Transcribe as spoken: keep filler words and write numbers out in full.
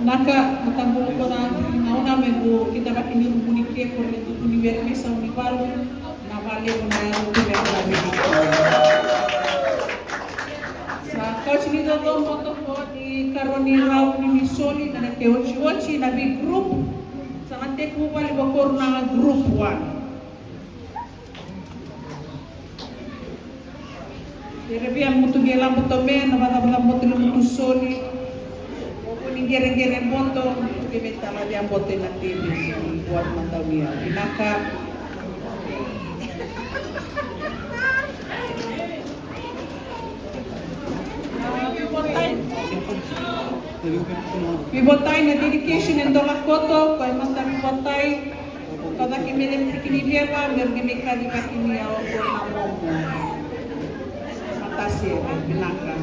Naka, matabolo ko na gauna me gu kidavaki ni rumu ni ke ko ni tuku ni weri me sau ni valu, na vale ko na yalo tu me ala ni. Sa kauti ni dodo moto ko ni karo ni rau ni misoli na na ke oti oti na vi group. Sa na teku vali vakoru na group one. Kere via mutu ge labo tome na vacavaca boto ni mutu soli. Oku ni geregere boto ke me tala via boto ina tebe ni buat matau ni au. Vinaka. Vivotai na dedication e dola koto ko e mata vivotai. Kau cake me lemu tiki ni veva me rugi me kaci vaki ni au ko na momo. Matase vinaka.